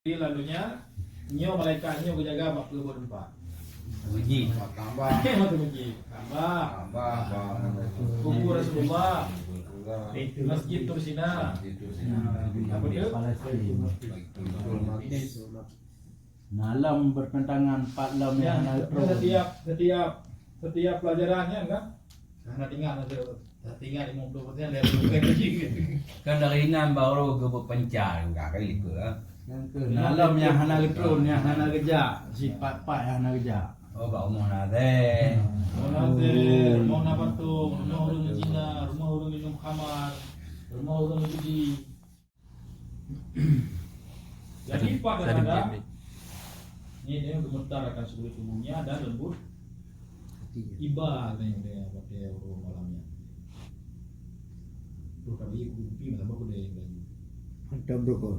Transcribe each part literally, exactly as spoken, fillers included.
Jadi lalu nyan, nyoe malaikat nyoe geujaga bak peue buet teumpat. Meuseujid. Tambah. Meuseujid. Tambah. Tambah. Kubur Rasulullah. Masjid Tursina. Masjid Tursina. Apa tu? Baitul Maqdis. Nah, lom bertentangan pat lom nyang hana geutroh. Setiap, setiap, setiap pelajaran nyan kan, hana teuingat, hana teuingat lima puluh persen dari. Kan dari inan baru geupeupencar juga kali ke. Nah, lom nyang hana geutroh, nyang hana geujak, sipat-pat nyang hana geujak. Oh, bak umoh Nazir. Umoh Nazir, umoh na batung, rumoh ureueng zina, rumoh ureueng minum khamar, rumoh ureueng judi. Jadi pada tanda ni dia gemetar akan seluruh tubuhnya dan lembut iba katanya dia pada uroe malamnya. Tu kami kupi malam aku dia lagi. Ada berapa?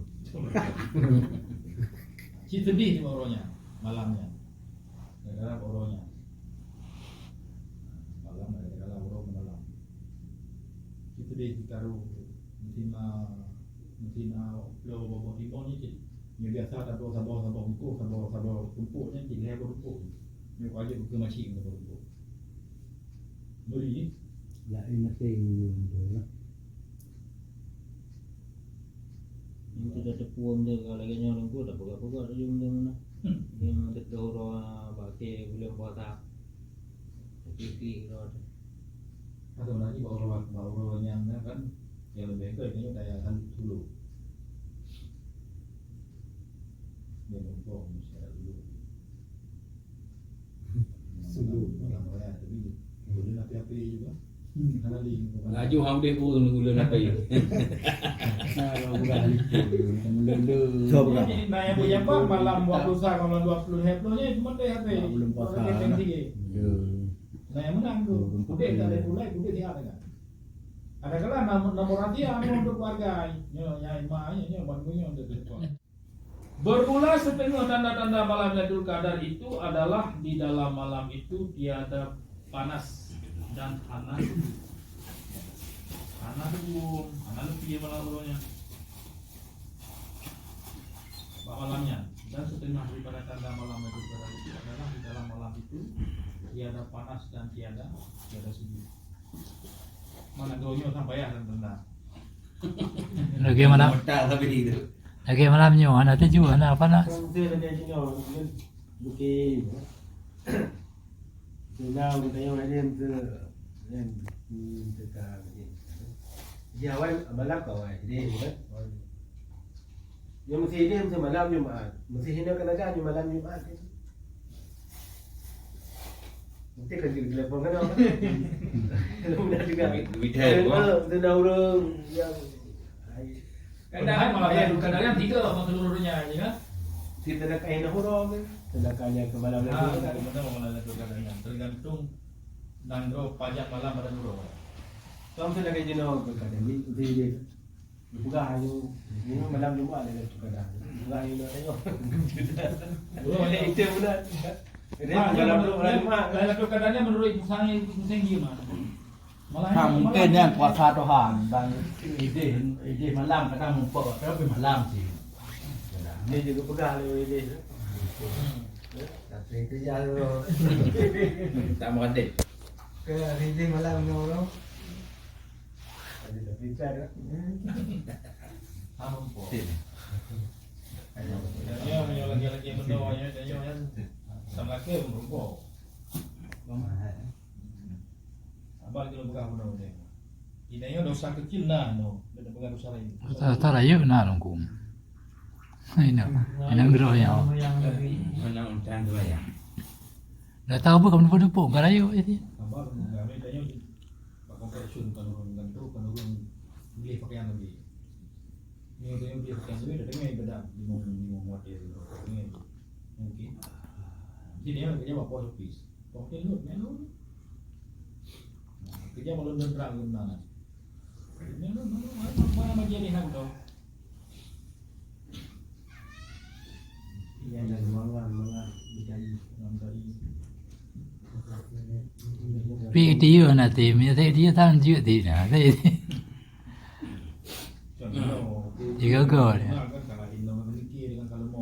Cit sedih tu uroe nyan, malamnya. Gara-gara uroe nyan. Malam ada kala uroe malam. Cit sedih kita ru mesti na Meusi na bloe boh-boh limong nyan cit. Nyoe biasa saboh, saboh, saboh bungkôh, saboh, saboh tumpôk nyan cit, lhèe boh tumpôk. Nyoe ka jeuet keu maci nyoe boh tumpôk. Meuli. Laén maté nyoe. Nyoe sudah teupeue nyoe, kalau lagèe nyoe nunggu, dak peugah-peugah laju nyoe na. Hmm. Nyoe teuka uroe bak akhé buleuen puasa. Tapi pi uroe. Atau lagi bak uroe, bak uroe nyan kan, nyang leubeh ke nyoe daya tahan dulu. Dia mumpung masyarakat dulu. Sulu. Malam raya tapi boleh api-api juga. Hmm. Hana li. Laju ham deh pun gula nak kayu. Nah, kalau bukan itu, mula-mula. Coba bukan. Jadi, nah, yang punya apa, malam dua puluh satu, malam dua puluh, dua puluh nyan, cuma deh, apa? Belum puasa. Orang yang tinggi. Ya. Nah, yang menang tu. Belum puasa. Kudek tak ada pulai, kudek sihat kan. Ada kala nama, nama rahasia ni untuk keluarga. Nyo, nyai, mak, nyo, nyo, bantu nyo untuk keluarga. Bermula setengah tanda-tanda malam Lailatul Qadar itu adalah di dalam malam itu tiada panas dan hana suhu. Hana suhu, hana lepi malam uroe nyan. Bak malam nyan, dan setengah daripada tanda malam Lailatul Qadar itu adalah di dalam malam itu tiada panas dan tiada, tiada suhu. Mana geuh nyoe sampai ya dan tanda. Lagèe malam. Otak tapi itu. Lagèe malam nyoe, hana tuju, hana panas. Kan betul lagèe sinoe, kan? Bukit. Sinoe, kita yang ada yang tu, kan? Hmm, tu kan, kan? Di awal, malam kau, kan? Jadi, kan? Yang mesti ada, mesti malam Jumaat. Mesti hina kan ada di malam Jumaat, kan? Nanti kan dia telepon kan apa? Mudah juga. Lebih tahu, Eh, ah. Dia nak orang yang Kadang-kadang malam Lailatul Qadar nyan tiga lah, bukan seluruh dunia, ya kan? Kita nak kain nak huruf kan? Sedangkan yang ke malam Ah, Lailatul Qadar. Benar malam Lailatul Qadar nyan. Tergantung nanggroe pajak malam pada nurung. Tuan tu dah kaji nang ke kadang ni, udah dia. Bukan hanya, ni malam Jumaat ada Lailatul Qadar. Bukan hanya nak tengok. Belum, ya. Itu bulan. Jadi, Ah, malam dia tu, malam Jumaat. Lailatul Qadar nyan menurut Ibu Sang, Ibu Sang dia mah. Malah Ha, ini mungkin malah nyan kuasa Tuhan dan idéh, idéh malam kadang mumpok, tapi malam sih. Dia juga pegang dia idéh tu. Tapi itu ya tu. Tak meradik. Ke idéh malam ni orang. Ada dah pintar dah. Ha, mumpok. Sini. Dia, dia lagi-lagi benda, dia, dia, dia. Sama lagi mumpok. Abang kena pegang benda-benda. Ini yang dosa kecil nah, no. Dia pegang dosa lain. Dosa, dosa lain na lungkung. Ini, ini geroh ya. Mana untang tu ya? Dah tahu apa kamu pun pun garayo itu. Abang kena pegang, dia tanya, "Pak komplek sun kan orang kan tu, kan orang boleh pakaian lagi." Ni dia boleh pakaian lagi, dah dengar ibadah di mana, di mana hotel tu. Mungkin. Jadi dia kerja apa office? Waktu lut, main lut. Nah, kerja malam dan terang lut mana. Main lut, main lut, main lut, main lut, main lut, main lut. Iya, dan malam, malam, dikaji. Malam tadi. Tapi dia nanti, dia, dia tahu juga dia. Contoh, Tiga gol, ya. Kan kalau di dalam memiliki dengan kalau mau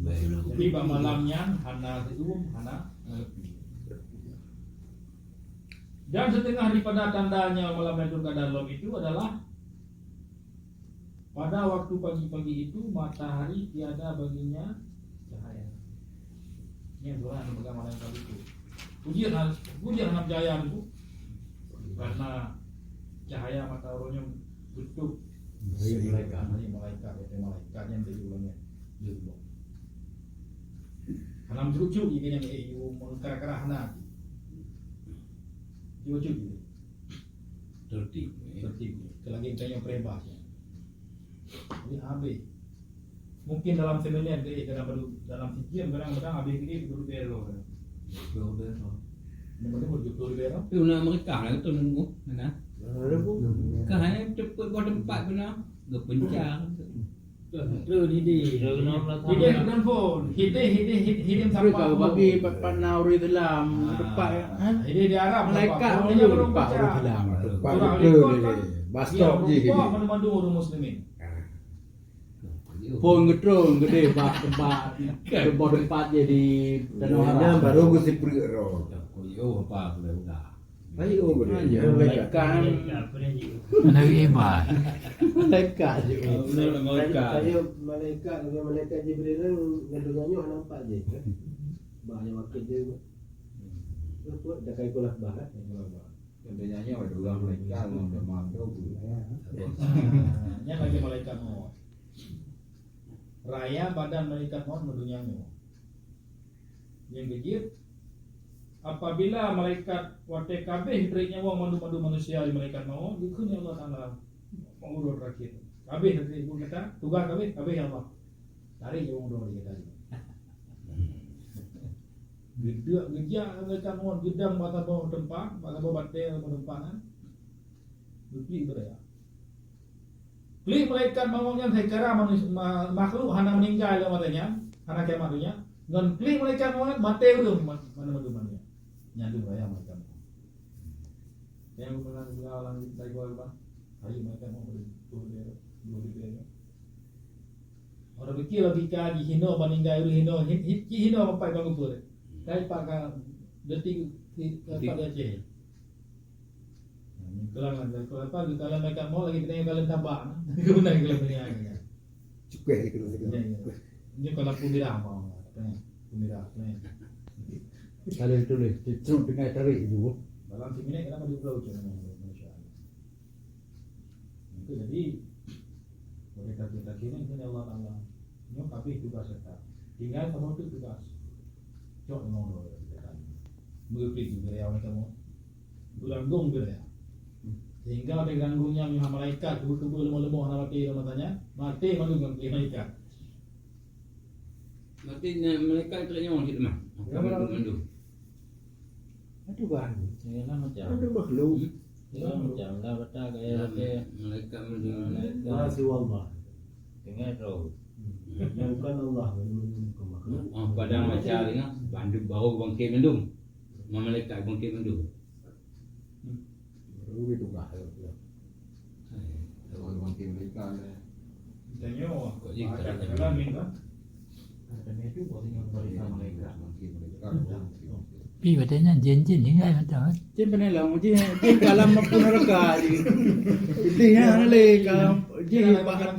Jadi bak malam nyan hana siuem, hana ngaleupi. Dan setengah daripada tandanya malam Lailatul Qadar lom itu adalah pada waktu pagi-pagi itu matahari tiada baginya cahaya. Nyan surah nyang peugah malam kali itu. Ujian hal, ujian hana percaya niku. Karena cahaya mata uroe nyoe beutôi. Dari malaikat. Dari malaikat, dari malaikat nyang dari uroe nyoe. Hana meucuruk-curuk jih nyang, eh, yue meukara-kara hana. Cuba-cuba. Tertib, eh. Tertib. Selagi tanya peribah. Jadi habis. Mungkin dalam seminit deh, dalam, dalam sijil kadang-kadang habis gini dua bero. Dua bero. Nama dia dua bero? Tapi nak mereka lah tu nunggu, mana? Kah hanya cepet buat tempat benar. Gepencang. Terus hidih. Hidih bukan phon. Hidih, hidih, hidih, hidih. Terus sampai kalau bagi pat-, pat na ureueng Islam, tempat, eh? Hidih di Arab, malaikat sampai phon. Menyuruh tempat ureueng Islam. Tempat betul ni. Bus stop je gitu. Mana-mana ureueng muslimin. Phon geutron gede bak tempat, tempat, tempat je di Tanoh Haram. Baru geusipreuk roh. Yo, apa boleh udah. Ayo, boleh. Ayo, malaikat. Malaikat. Nabi Ibrahim. Malaikat je. Malaikat. Ayo, malaikat, malaikat Jibril nyan, ngon donya nyoe nampak je. Bah, yang wakil dia. Dia buat dah kai kulah bah, kan? Kulah bah. Contohnya nyoe, ada orang malaikat, ada orang tu. Nyan lagi malaikat maut. Raya badan malaikat maut ngon donya nyoe. Nyang keujeuet, apabila malaikat watèe ka abéh tarék nyawöng mandum-mandum manusia di malaikat maut, geukheun lé Allah Taala, "Mauroe terakhir. Ka abéh tarék, buet gata, tugaih ka abéh, ka abéh ya Allah. Tarék nyawöng droe di gata." Geuduek geujak malaikat maut, geudong bak saboh teumpat, bak saboh batèe, saboh teumpat nyan. Geuklik beuraya. Klik malaikat maut nyan, secara manusia, ma-, makhluk hana meuninggai lom watèe nyan, hana kiamat donya. Ngon klik malaikat maut nyan, maté ureueng ma-, mana mandum manusia. Nyan tu raya malaikat maut. Nyang geupeugah, geupeugah lam Bible, bah, hari malaikat maut pada dua leubeh, dua leubeh. Orang pikir logika jih hino, meuninggai ureueng hino, hi-, hi-, hino sampai bang ukur. Kai pakai detik, detik. Detik. Pakai Aceh. Nah, ini kelang lagi. Kalau apa, kalau malaikat maut lagi, kita yang kalian tabak, nah. Guna kalian punya, ya. Cukup ya, gitu, gitu. Ya, ya. Ini kalau pun dirah mau, apa ni? Pun dirah, apa ni? Kalau ditulis, ditulis dengan tarik dulu. Dalam seminar kenapa di pulau macam mana? Masya Allah. Itu jadi, oleh kaki-kaki ni, ini Allah Taala. Nyoe habéh tugas kita. Tinggal kamu tu tugas. Cok nyoe dulu, ya, kita tadi. Mengikuti juga ya, orang kamu. Beranggung juga ya. Sehingga ada ganggunya, malaikat, kubu-kubu, lemah-lemah, anak mati, rumah tanya. Mati, malu dengan malaikat. Berarti na-, malaikat treuk nyawöng cit teuma. Ya, mandum, mandum. Aduh, kan. Segala macam. Aduh, makhluk. Hmm? Segala macam. Dah batal gaya. Ya, malaikat mandum. Malaikat. Masih wallah. Tengah tahu. Hmm. Yang bukan Allah, bukan makhluk. Oh, padang macam ni, bandum baru bangkit mandum. Malaikat bangkit mandum. Hmm. Baru dia tukar. Orang makin mereka ni. Tanya, kok dia tak ada dalam ni kan? Ada itu buat dengan barisan malaikat. Makin mereka. Pi, katanya jin-jin ni kan, macam, kan? Jin pandai lah, jin, jin ka lam neraka je. Dia yang le, ka lam, jin ibarat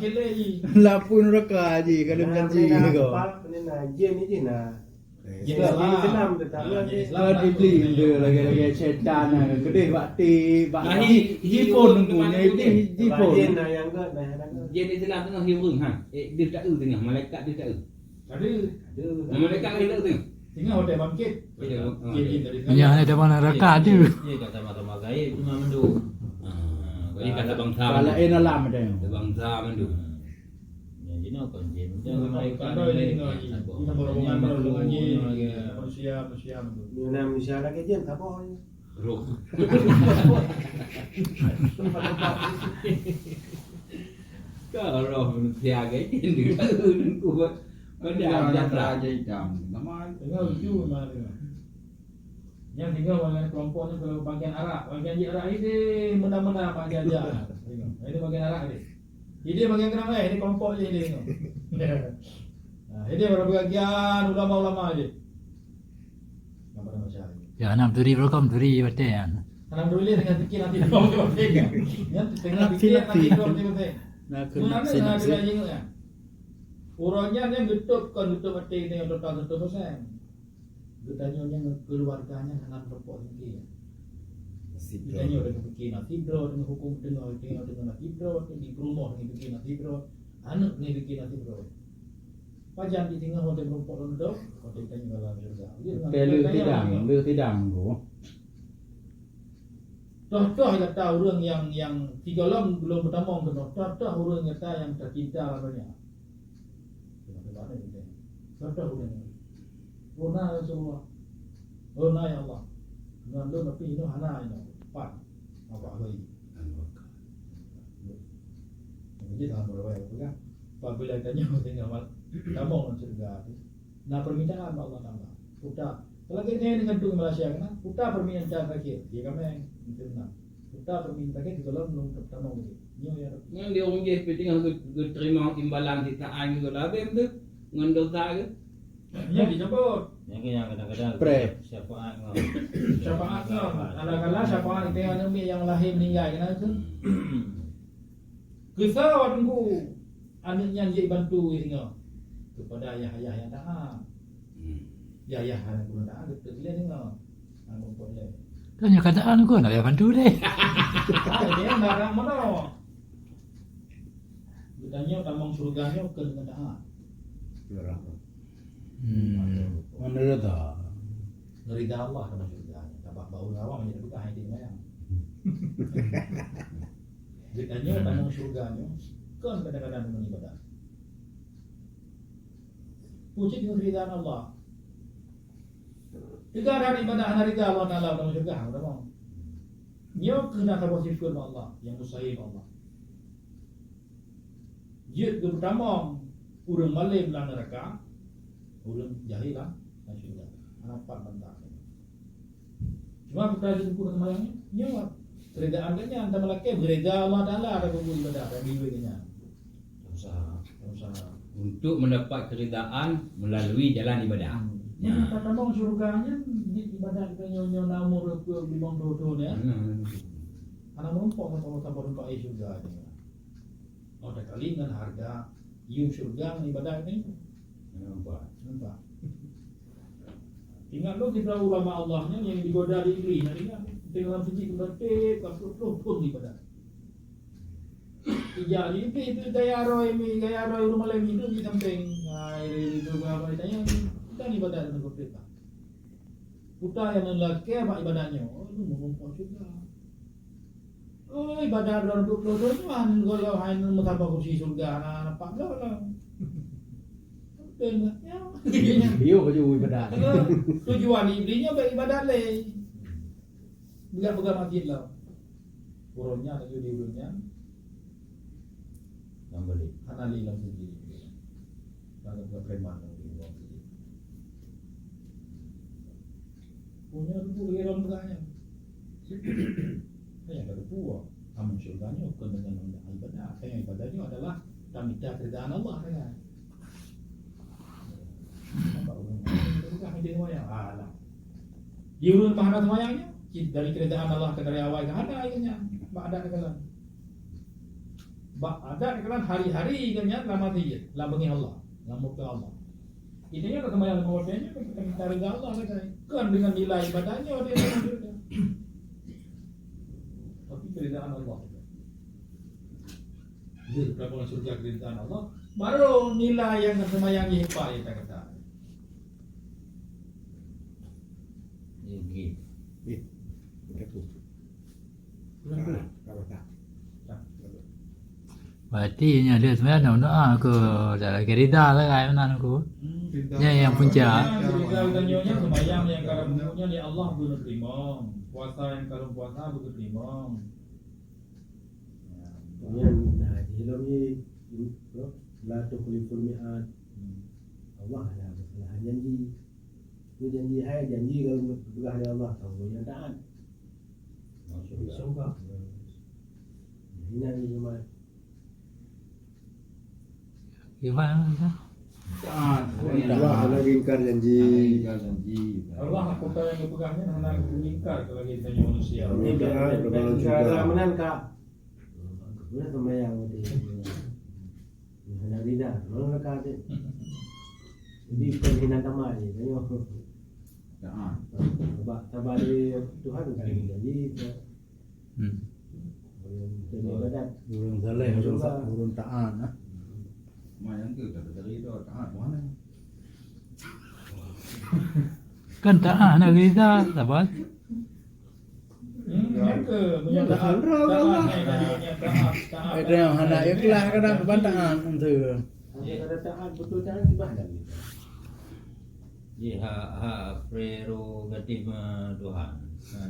lampu neraka je, kalau janji kau. Jin ni jin lah. Jin Islam. Jin Islam tetap. Ah, jin Islam. Iblis tu lagi-lagi syaitan, ah, keudeh bak ti, bak ah, hi, hi pun nunggu, iblis hi pun. Jin lah yang got, nah, yang got. Jin Islam tengah hi ureueng, ha. Eh, dia tak eu tengah, malaikat dia tak eu. Ada. Ada. Nah, malaikat dia tak eu tengah. Tengah hotel bangkit. Ada, ah, jin, jin tadi. Hanya ada mana neraka ada. Dia kat sama-sama gaib, cuma mandum. Ah, jadi kata bangsa. Kalau mandum. Eh, dalam ada. Kata bangsa mandum. Ya, jinoe kon jin. Jangan mereka mereka. Ini rombongan, rombongan jin. Manusia, manusia. Ini manusia lagi jin, apa? Roh. Kalau roh manusia ke jin, dia kuat. Kan dia ada raja hitam. Nama? Tengah lucu memang tengah. Yang tengah bangai kelompok ni kalau bagian Arab, bagian di Arab ini mena-mena bak jaja. Tengok. Ini bagian Arab ni. Ini bagian kenapa? Ini kelompok je ini tengok. Nah, ini baru bagian ulama-ulama je. Nama nama saya? Ya, enam turi belakang turi batin. Enam turi tengah fikir nanti belakang batin. Ya, tengah fikir nanti belakang batin. Nak kena Mana nak kena jenguk ya? Urang nyan nyang geutôp kon geutôp até teuh teuntang seratus persen. Geutanyoe nyang keuluwarga nyan hana meurumpok singkée. Nasib droe. Geutanyoe deungon pike nasib droe, deungon huköm teungoh, teungoh deungon nasib droe, di peurumoh deungon pike nasib droe, aneuk deungon pike nasib droe. Pajan di teungoh watée meurumpok lom dok, watée geutanyoe dalam syurga. Jadi, Oke, leuh geutanyoe tidang, deungon leuh tidang, Bu. Toh-toh gata ureuëng nyang, nyang sigohlom gohlom meutamong keunoe, toh-toh ureuëng gata nyang tacinta lam donya. Toh-toh ureuëng nyan. Oh na ya Rasulullah. Oh na ya Allah. Ngon lôn tapi inoe hana inoe. Pat. Nampak hoi. Jadi dalam riwayat peugah, apabila tanyoe tinggai mal-, tamong lam syurga tu, na permintaan bak Allah Taala. Puta. Lagée nyan deungon tueng Malaysia keunan, puta permintaan terakhir. Dia kami minta. Puta permintaan terakhir, kita lalu belum pertama lagi. Nyoe ya Rabbi. Nyan di ureuëng jih pih teungoh geu-, geuteurima imbalan siksaan geuh labem tu ngon dosa geuh. Nyan disebut. Nyan ke nyang kadang-kadang Pre. syafaat ngon. Syafaat ngon. Kadang-kadang syafaat kita aneuk miet nyang lahé meuninggai keunan tu. Keusoe teungku aneuk nyan jeuet bantu singoh kepada ayah-ayah nyang taat. Hmm. Ya, ayah hana guna taat, beutôi lé singoh. Hana muphom lé. Tanya kata anu kau nak payah bantu deh. Ah, dia barang mana? Geutanyoe tamong syurga nyoe keu deungon taat. Ya, rahmat. Hmm. Mana dah? Ngerida Allah tamong syurga. Tabak bau rawa banyak buka hai dia mayang. Geutanyoe tamong syurga nyoe kon kadang-kadang deungon ibadat. Puji deungon ridaan Allah. Teuga dan ibadat hana rida Allah Taala dalam syurga, hana tamong. Nyoe keuh na saboh sifeut Allah nyang mustahil Allah. Jeuet geupeutamong ureuëng malém lam neuraka, ureuëng jahé lam syurga. Hana pat bantah. Cuma bukan di buku teumayang nyoe. Keridaan geuh nyan, teuma lakée beurida Allah Taala ata buku ibadah dan iwé geuh nyan. Usaha. Usaha. Untuk mendapat keridaan melalui jalan ibadah. Hmm. Nah. Nyang tatamong syurga nyan di ibadat nyoe nyoe na umur dua puluh lima puluh tahun ya. Hmm. Hana meurumpok sama-sama sampai syurga nyoe. Oh, takali ngon harga yum syurga ngon ibadat ni. Nampak. Nampak. Ingat lôn sidroe ulama Allah nyan nyang digoda di Iblis, nyan ingat. Tengah lam sijik berarti ka puluh-puluh thon ibadat. Ija di Iblis tu gaya roh mi, gaya roh rumah lain hidup di samping. Nah, itu, itu, apa ditanya, kita ni ibadat dengan kafir. Puta nyang lakée bak ibadat nyoe, oh, lu meurumpok syurga. Oh, ibadat droe dua puluh thon nyoe, han gohlom hai meusaboh kursi syurga, na, na pat gohlom. Beutôi nyoe. Yo, yo, ibadat. Tujuan Iblis nyoe bak ibadat lé. Bukan peugah masjid lah. Uroe nyan laju di ureuëng nyan. Nyang beli. Hana lé lam sijik. Lalu ke preman lagi lam sijik. Punya rupa lagi lam peugah nyan. Hanya pada puang. Amun syurga nyoe bukan dengan ibadah. Hanya ibadah nyoe adalah tamita keridaan Allah, kan? Nampak ureuëng, ureuëng hana seumayang. Alah. Di ureuëng hana seumayang nyoe, cit dari keridaan Allah ke dari awai ke hana akhirnya. Bak adat ke dalam. Bak adat ke dalam hari-hari ke nyan lama dia, lam bengih Allah, lam muka Allah. Itu nyoe seumayang lima waktu nyoe, kita minta rida Allah saja. Kan dengan nilai ibadahnya dia. Tapi keridaan Allah. Dia berapa surga keridaan Allah. Baru nilai yang seumayang yang hebat yang kita kata. Okey. Eh, betul. Kurang kurang. Berarti nyoe dia sebenarnya doa ke dalam kerida lah kan, mana aku. Hmm, kerida. Nya yang puncak. Kerida, kerida nyonya sembahyang yang kalau bukunya ni Allah boleh terima. Puasa yang kalau puasa boleh terima. Ya. Yang, nah, di dalam ni, hmm, la tukhliful mi'ad. Hmm. Allah ada kesalahan janji. Itu janji hai, janji kalau peugah lé Allah, kamu yang taat. Masuk surga. Hina ni cuma. Gimana? Taat. Allah hana ingkar janji. Hana ingkar janji. Allah, aku tahu yang dipegang ni, hana ingkar kalau kita manusia. Ini taat kepada surga. Mana kak? Mana sembahyang tadi? Hana rida, mana kak tadi? Jadi bukan hina tamat je, tengok. Taat. Sebab sabar di Tuhan kan, jadi Hmm. Ureueng ibadat. Ureueng saleh, ureueng sa-, ureueng taat, ah. Mak nyang keu tak dari dah taat mana? Kan taat nak kita, sabar. Hmm, nyang keu, meunyoe taat, taat, taat, taat, taat. Ada yang hana ikhlas kadang bukan taat, tu. Ada taat, betul taat, sebab dah. Ji hak, hak prerogatif, eh, Tuhan. Nah,